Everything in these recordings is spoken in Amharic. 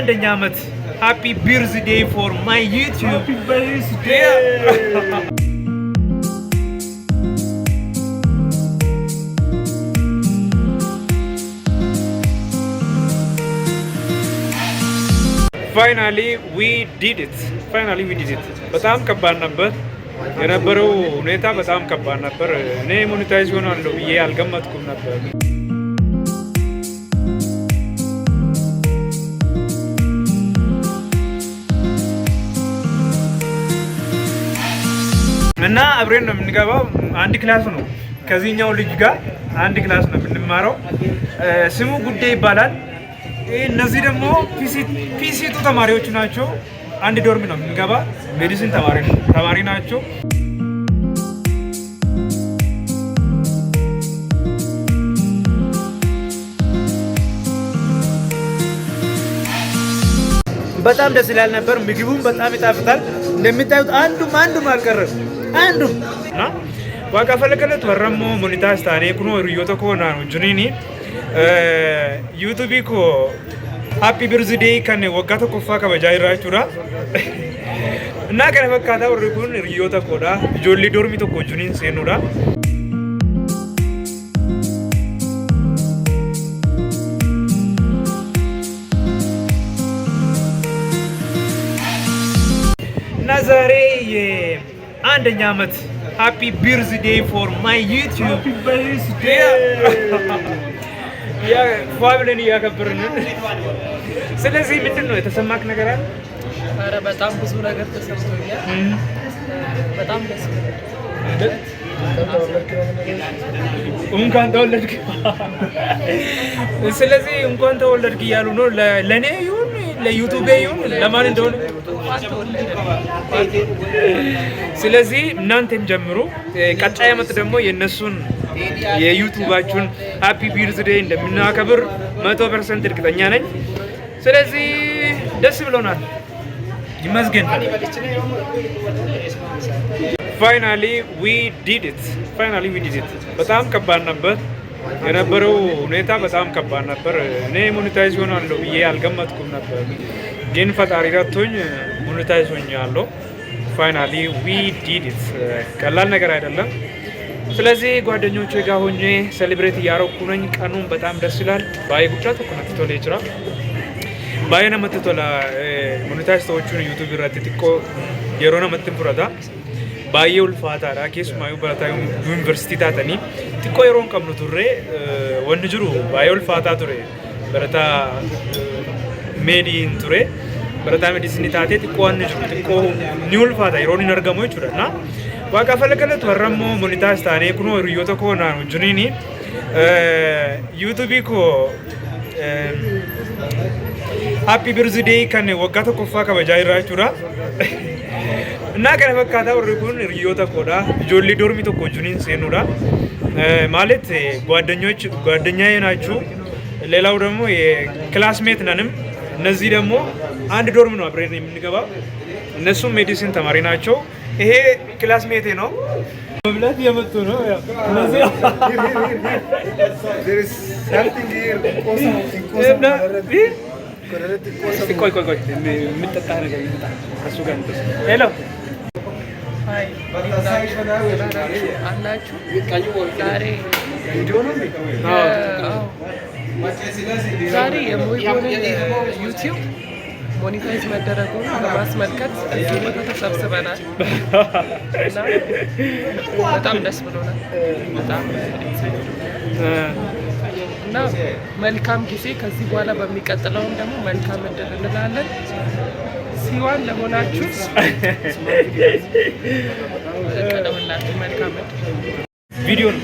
የአንደኛ ዓመት happy birthday for my YouTube. Finally we did it, finally we did it። በጣም ከባድ ነበር የነበረው ሁኔታ፣ በጣም ከባድ ነበር። እኔ monetize ይሆናለሁ ብዬ አልገመትኩም ነበር። እና አብሬን ነው የምንገባው። አንድ class ነው፣ ከዚህኛው ልጅ ጋር አንድ class ነው የምንማረው። ስሙ ጉዴ ይባላል። እነዚህ ደግሞ PC2 ተማሪዎች ናቸው። አንድ dorm ነው የምንገባ። Medicine ተማሪ ናቸው። በጣም ደስ ይላል ነበር። ምግቡም በጣም ይጣፍጣል። እንደሚታዩት አንዱም አንዱም አልቀረም፣ አንዱም። እና Waaqa galatu har'ammoo monetize taanee kunoo hiriyoota koo naan wajjiniini YouTubeii koo happy birthday kan waggaa tokkoffaa kabajaa jirra jechuudha. እና kana fakkaataa warri kun hiriyoota koodha. Ijoollee dormii tokko wajjiniin seenuudha. እና ዛሬ የአንደኛ ዓመት happy birthday for my YouTube ፏ ብለን እያከበርን። ስለዚህ ምንድን ነው የተሰማክ ነገር አለ? ኧረ በጣም ብዙ ነገር ተሰምቶኛል። በጣም ደስ ብሎኛል። እንኳን ተወለድክ። ስለዚህ እንኳን ተወለድክ እያሉ ነው። ለእኔ ይሁን ለ YouTube ይሁን ለማን እንደሆነ። እንኳን ተወለደ። ስለዚህ እናንተም ጀምሩ። ቀጣይ ዓመት ደግሞ የእነሱን የ YouTubeኣችሁን happy birthday እንደምናከብር 100% እርግጠኛ ነኝ። ስለዚህ ደስ ብሎናል፣ ይመስገን። Finally we did it, finally we did it። በጣም ከባድ ነበር የነበረው ሁኔታ፣ በጣም ከባድ ነበር። እኔ monetize ይሆናለሁ ብዬ አልገመትኩም ነበር፣ ግን ፈጣሪ ረድቶኝ monetize ሆኛለሁ። Finally we did it። ቀላል ነገር አይደለም። ስለዚህ ጓደኞቼ ጋር ሆኜ celebrate እያረኩ ነኝ። ቀኑን በጣም ደስ ይላል። Baay'ee guddaa tokko natti tolee jira. Baay'ee namatti tola. Monetize ta'uun YouTube irratti xiqqoo yeroo namatti hin fudhata. Baay'ee ulfaataadha. Keessumaayyuu barataa yuunivarsiitii taatanii xiqqoo yeroo hin qabnu turre, wanni jiru baay'ee ulfaataa ture. Barataa mediin ture. Barataa medicineii taatee xiqqoo wanni jiru xiqqoo ni ulfaata, yeroon hin argamu jechuudha. Na Waaqa galatu har'ammoo monetize taanee kunoo hiriyoota koo naan wajjiniini YouTubeii koo happy birthday kan waggaa tokkoffaa kabajaa jirra jechuudha. እና kana fakkaataa warri kun hiriyoota koodha. Ijoollee dormii tokko wajjiniin seenuudha. ማለት ጓደኞች ጓደኛዬ ናችሁ። ሌላው ደግሞ የ classmate ነንም። እነዚህ ደግሞ አንድ dorm ነው አብረን የምንገባው። እነሱም medicine ተማሪ ናቸው። ይሄ classmateኤ ነው። መብላት የመጡ ነው። ያው እነዚህ There is something here. Cosa, cosa. እስቲ ቆይ ቆይ ቆይ፣ የምጠጣ ነገር ይምጣ። ከእሱ ጋር እንጠጣ። Hello. Hi፣ አላችሁ ዛሬ? አዎ። ዛሬ የሞይቦንን YouTube monetize መደረጉን በማስመልከት እዚህ ቦታ ተሰብስበናል እና በጣም ደስ ብሎናል። በጣም excited እና መልካም ጊዜ፣ ከዚህ በኋላ በሚቀጥለውም ደግሞ መልካም እድል እንላለን። C1 ለሆናችሁ ቀደምላችሁ መልካም እድል። ቪዲዮ ነው።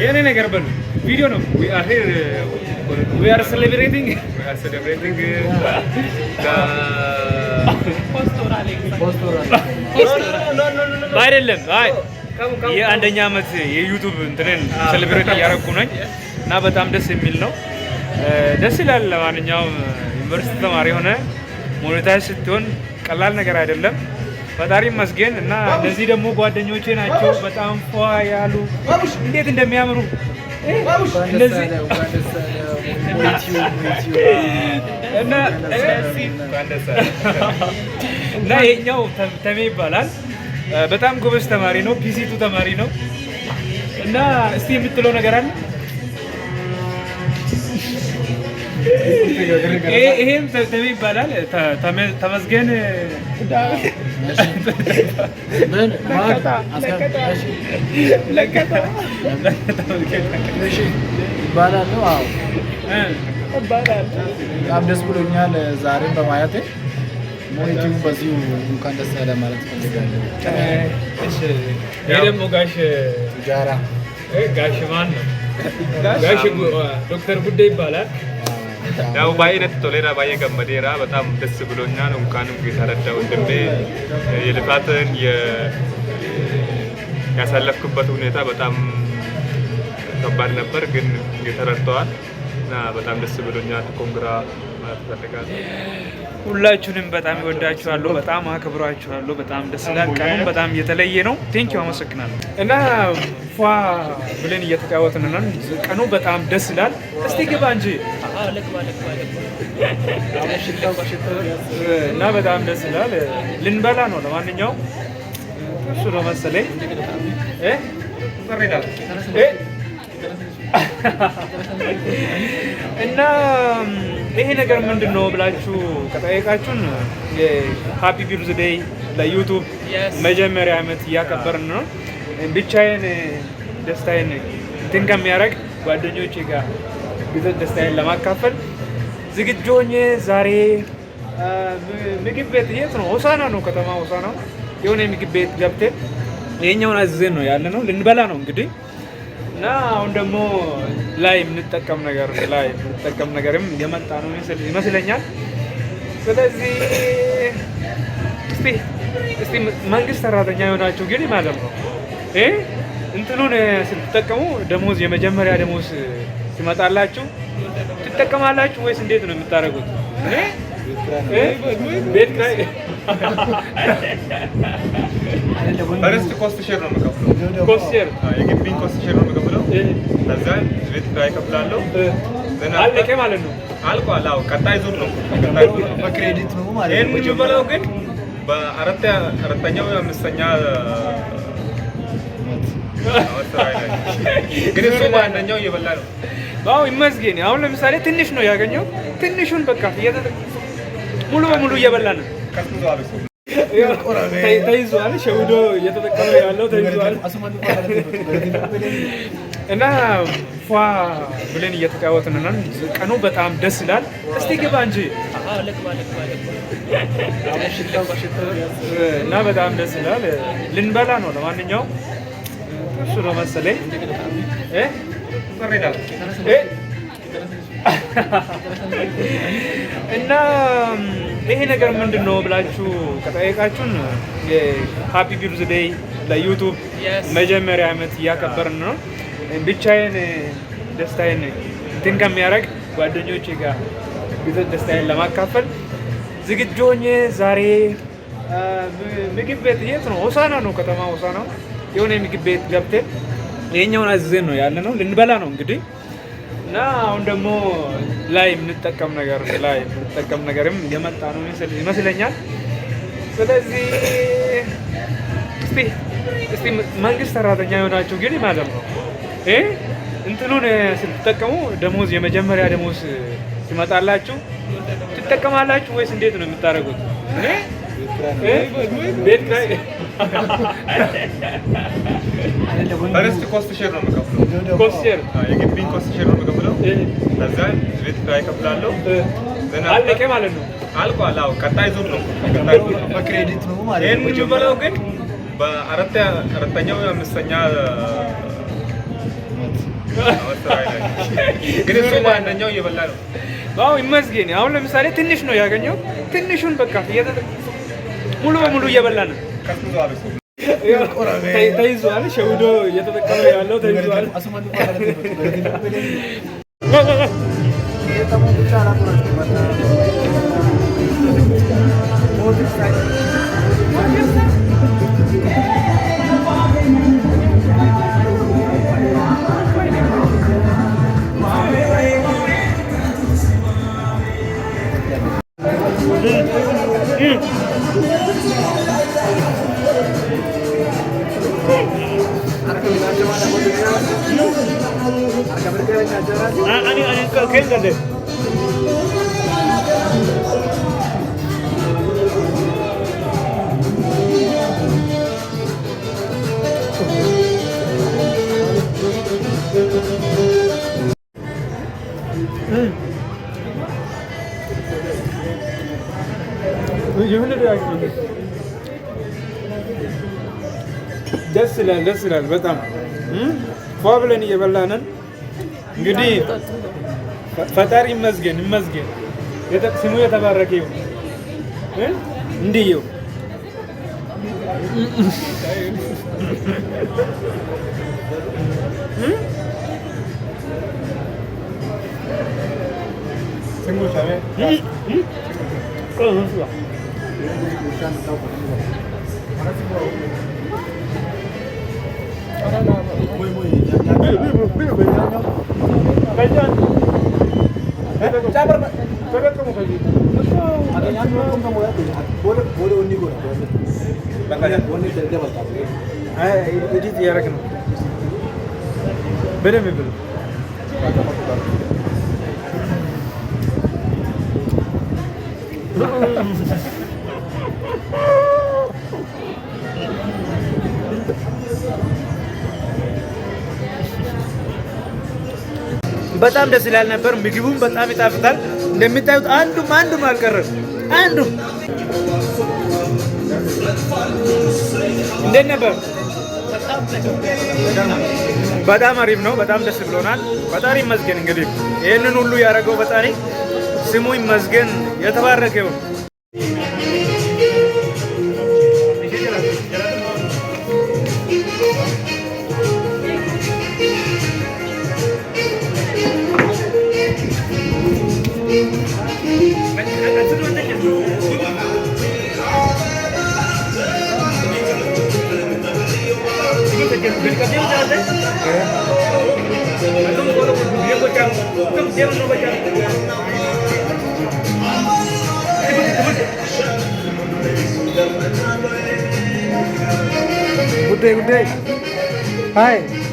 የኔ ነገር በሉ፣ ቪዲዮ ነው። We are here, we are celebrating. We are celebrating the ፖስቶራል። አይደለም፣ አይ የአንደኛ ዓመት የ YouTube እንትንን celebrate እያደረኩ ነኝ እና በጣም ደስ የሚል ነው። ደስ ይላል። ለማንኛውም ዩኒቨርሲቲ ተማሪ ሆነ monetize ስትሆን ቀላል ነገር አይደለም። ፈጣሪ ይመስገን። እና እነዚህ ደግሞ ጓደኞቼ ናቸው። በጣም ፏ ያሉ፣ እንዴት እንደሚያምሩ እነዚህ። እና ይሄኛው ተሜ ይባላል። በጣም ጎበዝ ተማሪ ነው። PC2 ተማሪ ነው። እና እስቲ የምትለው ነገር አለ? ይሄም ተሜ ይባላል። ተመስገን ይባላል። አዎ፣ በጣም ደስ ብሎኛል ዛሬም በማየቴ። ሞኒቲውን በዚሁ እንኳን ደስ ያለ ማለት እፈልጋለሁ። ይሄ ደግሞ ጋሽ ቱጃራ። ጋሽ ማን ነው? ጋሽ ዶክተር ጉዳይ ይባላል። ያው baay'ee natti toleera, baay'ee gammadeera፣ በጣም ደስ ብሎኛል። እንኳንም ጌታ ረዳ ወንድሜ። የልፋትን ያሳለፍክበት ሁኔታ በጣም ከባድ ነበር፣ ግን ጌታ ረድተዋል እና በጣም ደስ ብሎኛል። Congra ማለት እፈልጋለሁ። ሁላችሁንም በጣም ይወዳችኋለሁ፣ በጣም አክብሯችኋለሁ። በጣም ደስ ይላል። ቀኑም በጣም የተለየ ነው። Thank you፣ አመሰግናለሁ። እና ፏ ብለን እየተጫወትን ነው። ቀኑ በጣም ደስ ይላል። እስቲ ግባ እንጂ። ልግባ፣ ልግባ፣ ልግባ። እና በጣም ደስ ይላል። ልንበላ ነው። ለማንኛውም እሱ ነው መሰለኝ እ እ እና ይሄ ነገር ምንድን ነው ብላችሁ ከጠየቃችሁን happy birthday ለ YouTube መጀመሪያ ዓመት እያከበርን ነው። ብቻዬን ደስታዬን እንትን ከሚያደርግ ጓደኞቼ ጋር ደስታዬን ለማካፈል ዝግጁ ሆኜ ዛሬ ምግብ ቤት፣ የት ነው? ሆሳና ነው ከተማ፣ ሆሳና የሆነ ምግብ ቤት ገብተን ይሄኛውን አዝዘን ነው ያለ ነው። ልንበላ ነው እንግዲህ። እና አሁን ደግሞ ላይ የምንጠቀም ነገርም የመጣ ነው ይመስለኛል። ስለዚህ እስቲ መንግስት ሰራተኛ የሆናችሁ ግን ማለት ነው እንትኑን ስትጠቀሙ፣ ደሞዝ፣ የመጀመሪያ ደሞዝ ሲመጣላችሁ ትጠቀማላችሁ ወይስ እንዴት ነው የምታደርጉት? ቤት ኪራይ First cost share ነው የምከፍለው። Cost share። የግቢን cost share ነው የምከፍለው። ከዛ ቤት ኪራይ እከፍላለሁ። አለቀ ማለት ነው። አልቋል። አዎ፣ ቀጣይ ዙር ነው። ቀጣይ ዙር ነው። በ credit ነው ማለት ይሄን ነው። የምበላው ግን በአራተኛው አምስተኛ ዓመት ስራ ላይ፣ ግን እሱ በአንደኛው እየበላ ነው። አዎ፣ ይመስገን። አሁን ለምሳሌ ትንሽ ነው ያገኘው። ትንሹን በቃ ሙሉ በሙሉ እየበላ ነው። ቀዝቅዟል እሱ። ተይዟል። ሸውዶ እየተጠቀመ ያለው ተይዟል። እና ፏ ብለን እየተጫወትን ነው። ቀኑ በጣም ደስ ይላል። እስቲ ግባ እንጂ። ልግባ፣ ልግባ፣ ልግባ። እና በጣም ደስ ይላል። ልንበላ ነው። ለማንኛውም እሱ ነው መሰለኝ እ እ እና ይሄ ነገር ምንድን ነው ብላችሁ ከጠየቃችሁን happy birthday ለ YouTube መጀመሪያ ዓመት እያከበርን ነው። ብቻዬን ደስታዬን እንትን ከሚያደርግ ጓደኞቼ ጋር ደስታዬን ለማካፈል ዝግጁ ሆኜ ዛሬ ምግብ ቤት፣ የት ነው? ሆሳና ነው ከተማ፣ ሆሳና የሆነ ምግብ ቤት ገብተን ይሄኛውን አዝዘን ነው ያለ ነው። ልንበላ ነው እንግዲህ። እና አሁን ደግሞ ላይ የምንጠቀም ነገርም የመጣ ነው ይመስለኛል። ስለዚህ እስቲ መንግስት ሰራተኛ የሆናችሁ ግን ማለት ነው እንትኑን ስትጠቀሙ፣ ደሞዝ፣ የመጀመሪያ ደሞዝ ሲመጣላችሁ ትጠቀማላችሁ ወይስ እንዴት ነው የምታደርጉት? ቤት ኪራይ First cost share ነው የምከፍለው። Cost share። የግቢን cost share ነው የምከፍለው። ከዛ ቤት ኪራይ እከፍላለሁ። አለቀ ማለት ነው። አልቋል። አዎ፣ ቀጣይ ዙር ነው። ቀጣይ ዙር ነው። በ credit ነው ማለት ይሄን ነው። የምበላው ግን በአራተኛው አምስተኛ ዓመት ስራ ላይ፣ ግን እሱ በአንደኛው እየበላ ነው። አዎ፣ ይመስገን። አሁን ለምሳሌ ትንሽ ነው ያገኘው። ትንሹን በቃ ሙሉ በሙሉ እየበላ ነው። ቀዝቅዟል እሱ። ተይዟል። ሸውዶ እየተጠቀመ ያለው ተይዟል። ደስ ይላል፣ ደስ ይላል በጣም ፏ ብለን እየበላንን እንግዲህ ፈጣሪ ይመስገን ይመስገን፣ ስሙ የተባረከ ይሁን። እንዲህ ይሁን። Edit እያደረግን ነው። በደንብ ብሎ በጣም ደስ ይላል ነበር። ምግቡም በጣም ይጣፍጣል። እንደሚታዩት አንዱም አንዱም አልቀረም። አንዱም እንዴት ነበር? በጣም አሪፍ ነው። በጣም ደስ ብሎናል። ፈጣሪ ይመስገን። እንግዲህ ይህንን ሁሉ ያደረገው ፈጣሪ ስሙ ይመስገን፣ የተባረከ ይሁን። Good day, good day. Hi.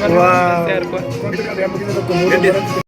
Wow.